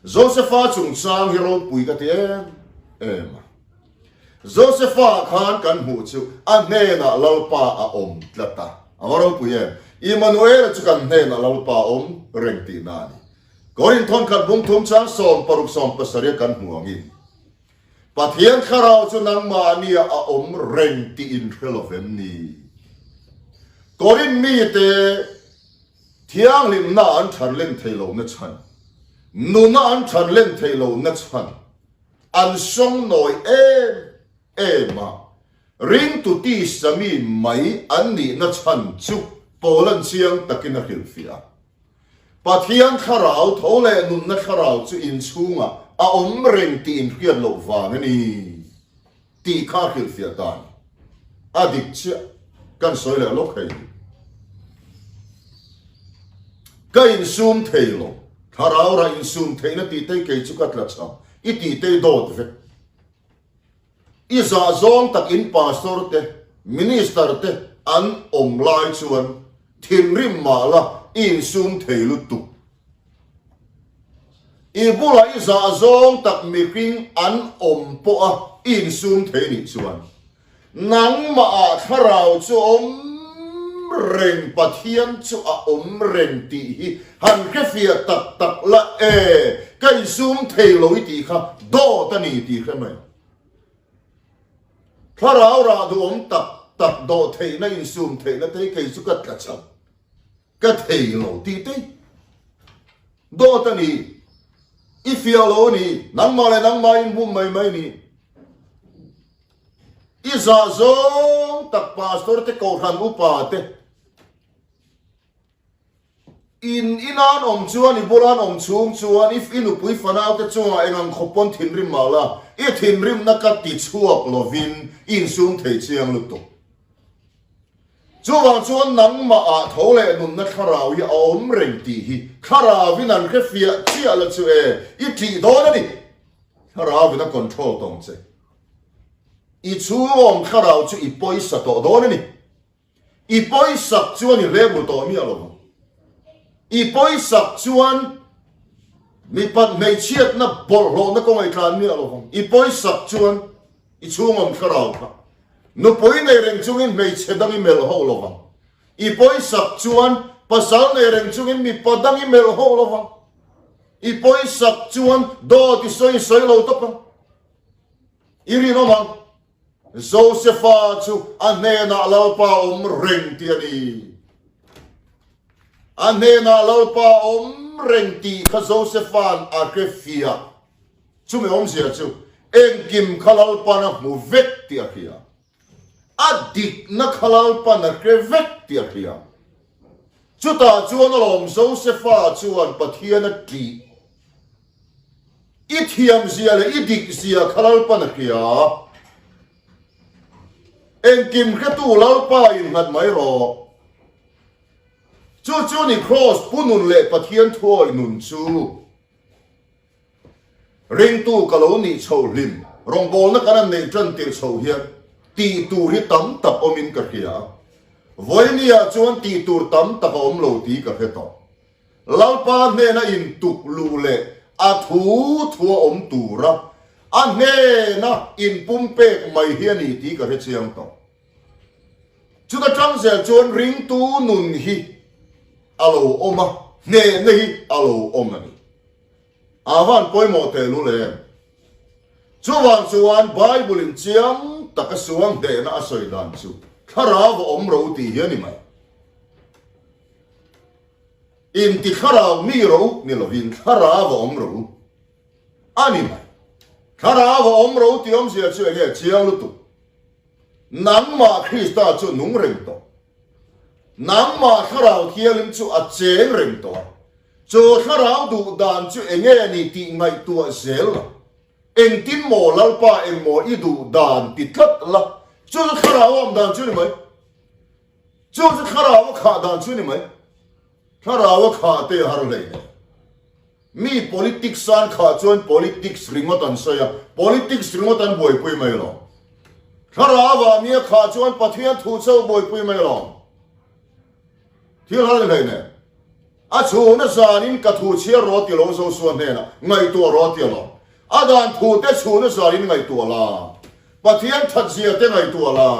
Josefa chungchang hi ropui ka ti em em a. Josefa khan kan hmuh chu a hnenah Lalpa a awm tlat a. A va ropui em! Immanuela chu kan hnenah Lalpa a awm reng tihna a ni. Korinth thawnkhat bung thum chang 16 17 kan hmu angin, Pathian thlarau chu nangmahnia a awm reng tih in hre lo vem ni? Korinth mite thianghlimna an than len thei lohna chhan, nuna an than len thei lohna chhan, An sawngnawi em em a, ringtu tisa mi mai an nihna chhan chu Paulan chiang takin a hrilhfiah a. Pathian thlarau tho leh nunna thlarau chu inchhungah a awm reng tih inhriat loh vang a ni tih kha a hrilhfiah ta a ni. A dik chiah, kan sawi leh lawk hei hi. Ka insum thei lo, thlarau rah insum theihna tih te kei chu ka tla cham, i tih te i dawt vek. I zah zawng tak in pastor te, minister te an awm lai chuan thinrim mah la i insum thei lutuk. I bulah i zah zawng tak mihring an awm pawh a i insum thei nih chuan nangmah ah thlarau chu awm reng, Pathian chu a awm reng tih hi han hrefiah tak tak la e, ka insum thei lo i tih kha dawt a ni tih hre mai. Thlarau rah duhawm tak tak dawh theihna insum theihna te hi kei chu ka tla chak. Ka thei lo tih te dawt a ni, i fiah lo a ni, nangmah leh nangmah in hmum mai mai ni. I zah zawng tak pastor te kohhran upa te in ina an awm chuan i bula an awm chhung chuan i i nupui fanau te chungah eng ang khawp pawn thinrim mah la i thinrimna ka ti chhuak lovin i insum thei chiang lutuk. Chuvang chuan nangmah ah tho leh nunna thlarau hi a awm reng tih hi thlarauin an hre fiah chiah la chu e, i ṭih dawn a ni. Thlarauin a control tawng che. I chhungawm thlarau chu i pawisa tawh dawn a ni. I pawisak chuan i hlem ru tawh miah lo ang. I pawisak chuan mipat hmeichhiatna bawlhhlawhna kawng i tlan miah lo ang. I pawisak chuan i chhungawm thlarau kha nupui nei reng chungin hmeichhe dang i melh ho lo vang. I pawisak chuan pasal nei reng chungin mipa dang i melh ho lo vang. I pawisak chuan dawt i sawi sawi lo tawp ang. I rinawm ang. Josefa chu a hnenah Lalpa awm reng tih a ni. A hnenah Lalpa awm reng tih kha Josefa'n a hre fiah. Chumi awmzia chu engkim kha Lalpa'n a hmu vek tih a hria. A dikna kha Lalpa'n a hre vek tih a hria. Chutah chuan alawm Josefa chuan Pathian a ṭih. I thiam zia leh i dik zia kha Lalpan a hria. Engkim hretu Lalpa innghat mai rawh. Chu chu ni Kraws pu nun leh Pathian thuawih nun chu. Ringtu ka lo nih chhoh hlim, rawngbawlna kan han neih tan tirh chhoh hian tih tur hi tam tak awmin ka hria. Vawinia chuan tih tur tam tak a awm lo tih ka hre tawh. Lalpa hnena intuk luh leh a thu thua awm tura a hnena inpumpek mai hi a ni tih ka hre chiang tawh. Chuta tang zel chuan ringtu nun hi a lo awm a, hnehna hi a lo awm a ni. A van pawimawh tehlul em? Chuvang chuan Bible-in chiang taka suang hnehna a sawi dan chu thlarau a awm ro tih hi a ni mai. Inti thlarau mi ro ni lovin thlarau a awm ro a ni mai. Thlarau a awm ro tih awmzia chu enge chiang lutuk. Nangmah Krista chu nung reng tawh. Nangmah thlarau thianghlim chu a cheng reng tawh a. Chu thlarau duh dan chu enge ni tih ngaihtuah zel la. Engtin maw Lalpa engmaw i duh dan ti tlat la. Chu chu thlarau a awm dan chu ni mai. Chu chu thlarau a khah dan chu ni mai. Thlarau a khah te har hlei nen. Mi politics an khah chuan politics ringawt an sawi a, politics ringawt an buaipui mai lo. Thlarau ah mi a khah chuan Pathian thu chauh buaipui mai lo. Thil har ni hlei nen. A chhuna zanin ka thu chhiar rawh ti lo Joshua hnenah ngaihtuah rawh ti lo. A dan thu te chhuna zanin ngaihtuah la. Pathian that zia te ngaihtuah la.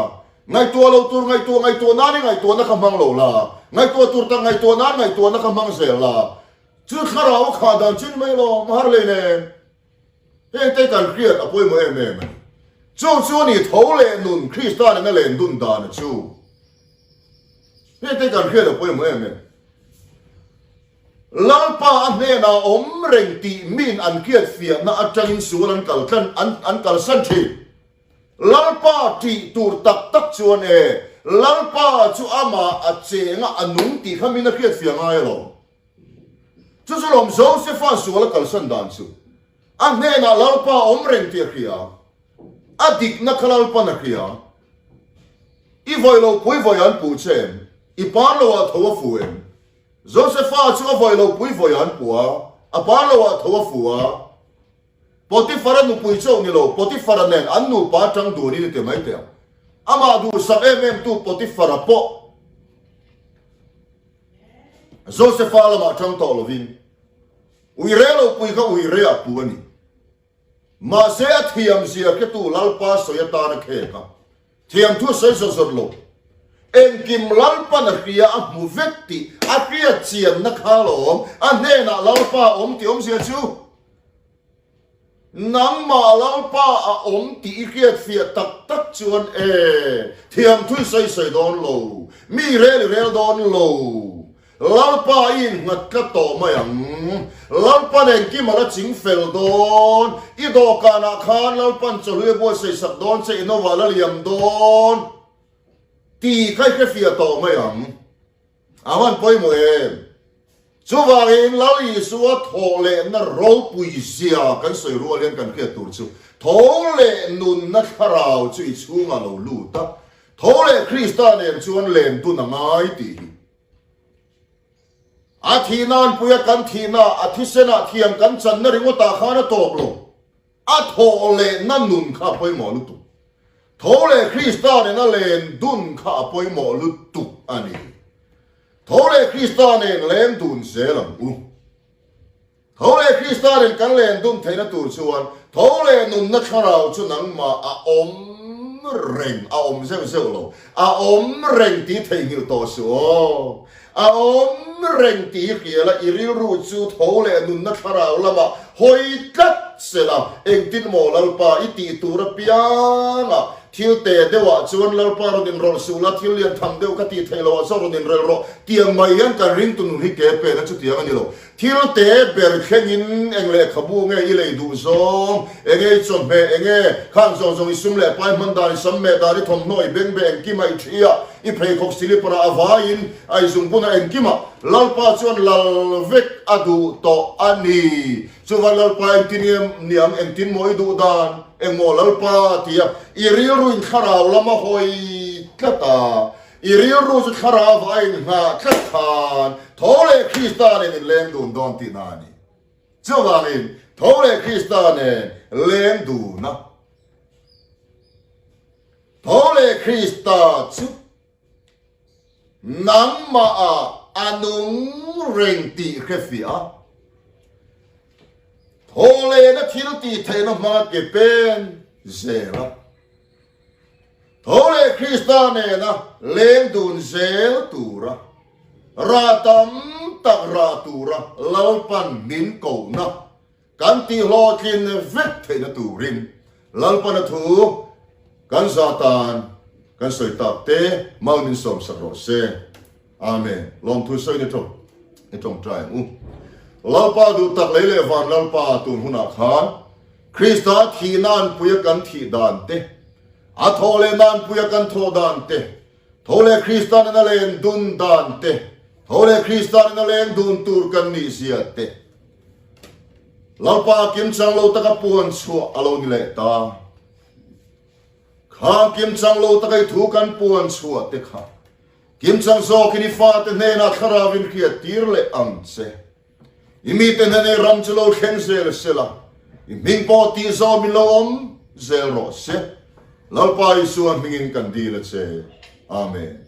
Ngaihtuah lo tur ngaihtuah ngaihtuah nan i ngaihtuahna kha hmang lo la. Ngaihtuah tur tak ngaihtuah nan ngaihtuahna kha hmang zel la. Chu thlarau a khah dan chin mai lo har hlei nen. Heng te kan hriat a pawimawh em em a ni. Chu chu a ni tho leh nun Krista nena len dun dan a chu. Heng te kan hriat a pawimawh em em. Lalpa a hnenah awm reng tih min an hriat fiahna atangin sual an kal tlan an an kalsan thin. Lalpa tih tur tak tak chuan e, Lalpa chu amah a chenga a nung tih kha min a hriat fiah ngai alawm. Chu chu lawm Josefa sual a kalsan dan chu. A hnenah Lalpa awm reng tih a hria. A dikna kha Lalpan a hria. I vawi lo pui vawi an puh che em? I par lo ah tho a fu em? Josefa chu a vawi lo pui vawi an puh a, a par lo ah tho a fu a. Potifara nupui chauh ni lo, Potifara nen an nupa atang dunin i ti mai teh ang. Amah duhsak em em tu Potifara pawh Josefa lamah tang tawh lovin Uire lo pui kha uire a pu a ni. Mahse a thiam zia hretu Lalpa sawi atana khek a, thiam thu sawi zawt zawt lo. Engkim Lalpan a hria a hmu vek tih a hriat chianna kha lawm a hnenah Lalpa awm tih awmzia chu. Nangmah Lalpa a awm tih i hriatfiah tak tak chuan e, thiamthui sawi sawi dawn lo, mi rel i rel dawn lo. Lalpa i innghat tlat tawh mai ang. Lalpan engkim a la ching fel dawn. I dawhkanah khan Lalpan chawhlui a buatsaih sak dawn che, i novah a la liam dawn tih kha i hrefiah tawh mai ang. A van pawimawh em? Chuvangin Lal Isua thawh lehna ropui zia kan sawi rual hian kan hriat tur chu tho leh nunna thlarau chu i chhungah lo lut a, tho leh Krista nen chuan len dun a ngai tih hi. A thih nan puia kan thihna, a thisenah thiam kan channa ringawtah khan a tawp lo. A thawh lehna nun kha a pawimawh lutuk. Tho leh Krista nena len dun kha a pawimawh lutuk a ni. Tho leh Krista nen leng dun zel ang u. Tho leh Krista nen kan len dun theihna tur chuan tho leh nunna thlarau chu nangmah a awm reng, a awm zeuh zeuh lo, a awm reng tih theihnghilh tawh suh aw. A awm reng tih hrial a, i rilru chu tho leh nunna thlarau lamah hawi tlat se la, engtin maw Lalpa i tih tur apianga thil te deuhah chuan Lalpa rawn inrawlh suh la, thil lian tham deuh ka tih theih loh ah chuan rawn inrelh rawh tiang mai hian kan ringtu nun hi ke pen a chutiang a ni lo. Thil te ber thlengin eng lehkhabu nge i lei duh zawng, enge i chawhmeh, enge khang zawng zawng i sum leh pai hman dan, i sam meh dan, i thawmhnaw, i bengbeh engkima i thi a, i pheikhawk silipar ah a vaiin a i zungbun a engkima Lalpa chuan lal vek a duh tawh a ni. Chuvan Lalpa engtin nge niang, engtin maw i duh dan, engmaw Lalpa tia i rilru in thlarau lam a hawi tlat a. I rilru chu thlarau a inngah tlat khan tho leh Krista nen in leng dun dawn tihna a ni. Chuvangin tho leh Krista nen leng dun a, tho leh Krista chu nangmah ah a nung reng tih hrefiah a, tho lehna thil tih theihna hmanga ke pen zel a. Tho leh Krista nena leng dun zel tura rah tam tak rah tura Lalpan min kohna kan tihhlawhtlin vek theihna turin Lalpana thu kan zah tan kan sawi tak te mal min sawmsak rawh se. Amen. Lawmthu sawi ni tawng i tawngtai ang u. Lalpa duh tak lei leh van Lalpa tun hunah khan Krista thih nan puia kan thih dan te, a thawh leh nan puia kan thawh dan te, tho leh Krista nena leng dun dan te, tho leh Krista nena leng dun tur kan nih zia te, Lalpa kimchang lo taka puan chhuah a lo ni leh ta. Khang kimchang lo taka i thu kan puan chhuah te kha kimchang zawkin i fate hnenah thlarau in hriat tir leh ang che. I mite hnenei ram chu lo thleng zel se la, i hming pawh tih zawm in lo awm zel rawh se. Lalpa Isua hmingin kan dil a che. Amen.